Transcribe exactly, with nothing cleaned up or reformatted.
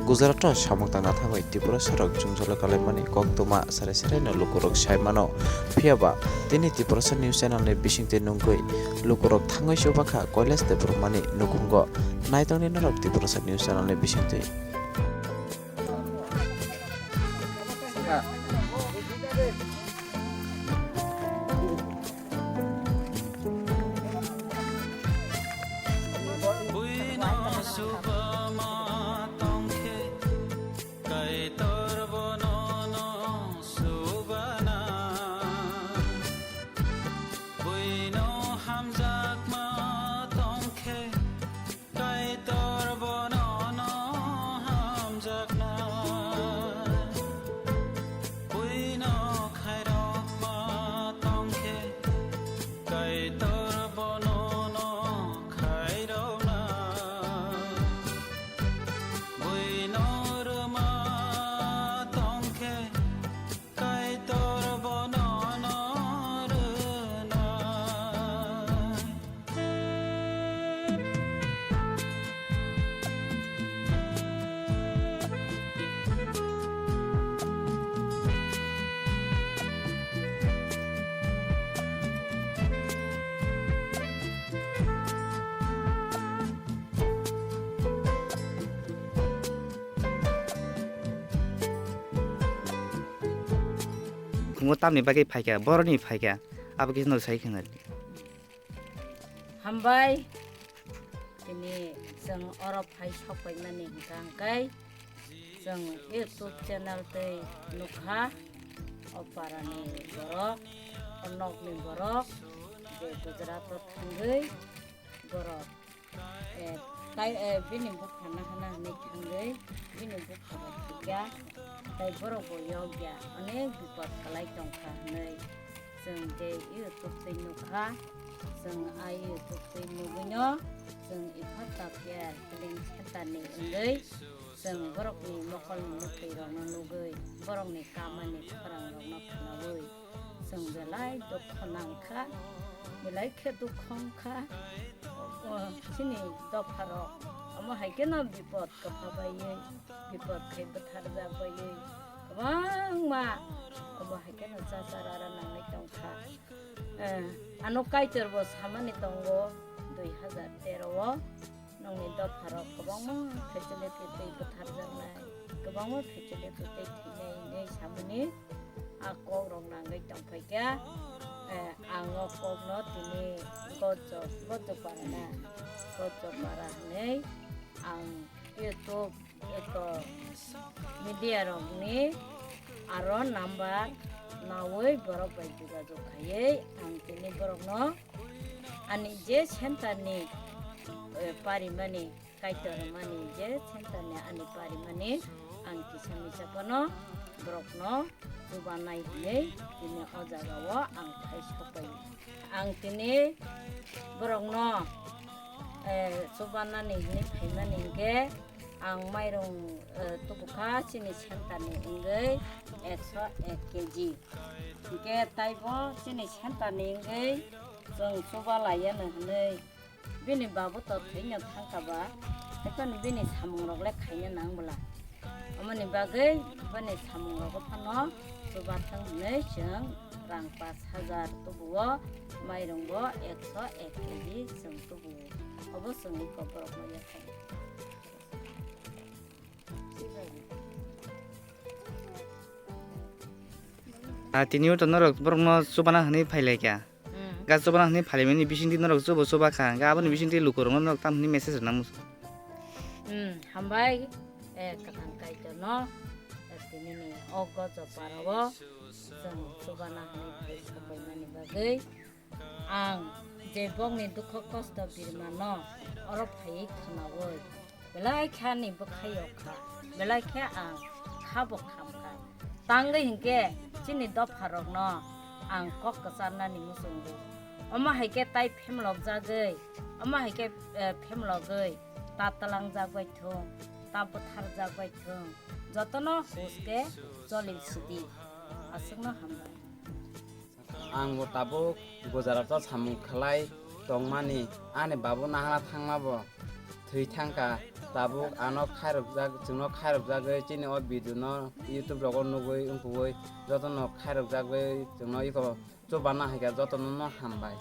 Gujarat o samung tangna thangwi Tiprasa rok jwngjalo kalaimani koktwma sarai sarai no lukurok sai mano. Phiya ba tini Tiprasa News Channel ni bisingtwi nungwi lukurok thangwi chubakha Kailash Debbarmani nukhungo. Naitokni norok Tiprasa News Channel ni bisingtwi. Buino subama tongkhe, Kaitor bono no subana. Buino hamjakma tongkhe, Kaitor bono no hamjakna. Buino khairokma tongkhe, Kaitor bono no khairokna. Buino rwma tongkhe, Kaitor bono no rwnai. Khungo tamni bagwi phaikha, boroni phaikha, abo khe no sai khna. Hambai, tini chwng oro phai sokpaimani hwnkha hwnkhe chwng YouTube channel tei nukha, o parani borok, o nokni borok, je Gujarat o thangwi borok, eh, tai, eh, bini bupha nahana hwnwi thangwi bini bupha bai thwikya, tai borok bo yokya, onek bipot kwlai tongkha hwnwi. Chwng je YouTube twi nukha, chwng a YouTube twi nugwino chwng Iphatha Fair Healing Center ni wngwi chwng borokni mokolni mwtwi rokno nugwi, borokni kamani khorang rokno khwnawi chwng belai dukho nangkha, belai khe dukho wngkha. O, chini dopharok omo hai kheno bipot kwpha baiwi, bipot khai bwtharjak baiwi kwbangma omo hai kheno cha cha ra ra nangwi tongkha. Eh, ano Kaitor bo samani tongo dui hazar tero o, nongni dopharok kwbangma facility tei bwtharjaknai, kwbangma facility tei thwinai hinwi samani a kok rok nangwi tongphaikha. Eh, ang o kok no tini Gojo, Gojo para na, Gojo para hinwi ang YouTube eko media rokni aro number nawi borok bai jogajog khaiwi ang tini borokno ani je center ni, eh, parimani, Kaitor mani je center ni ani parimani ang kisa misa phano borokno chubanai hinwi tini o jaga o ang phai sokpai. Ang tini borokno, eh, chubanani hinwi phaimani hinkhe ang mairung, eh, tubukha chini center ni wngwi ekso ek K G. Hinkhe taibo chini center ni wngwi chwng chuba laiyano hinwi bini babu to thwino thangkha ba, ekhon bini samung rok le khaina nang bwla. Amoni bagwi bini samung rogo phano chubathang hinwi chwng rang pash hajar tubuo, mairung bo ekso ek K G chwng tubuo. Obo chwngni koborokno yaphang. Ah, tini o to norok borokno chubana hinwi phailaikha. Mm. Ga chubana hinwi phailaimani bisingtwi norok chubo chubakha, ga aboni bisingtwi lukurokno norok tam hinwi message rwna muchung? Mm, hambai, eh, kwthang Kaitorno, eh, tinini o Gojo parao chwng chubana hinwi phai sokbaimani bagwi ang je bokni dukho kosto birmano oro phaiwi khnaui belai khe ani bwkha yok kha, belai khe ang kha bo kham kha. Tangwi hinkhe chini dopharokno ang kok kwcharnani muchungo. Omo hai khe tai phemlok jagwi, omo hai khe, eh, phemlogwi ta twlangjak bai thung, ta bwtharjak bai thung, jotono huske choli sidi. Aswkno hambai. Ang bo tabuk Gujarat o samung khlai tongmani, ani babu nahana thangma bo thwi thangkha, tabuk ano khairokjak, chwngno khairokjagwi chini o video no YouTube rogo nugwi wngkukwi jotono khairokjagwi chwngno iko chubanna hai khe jotono no hambai.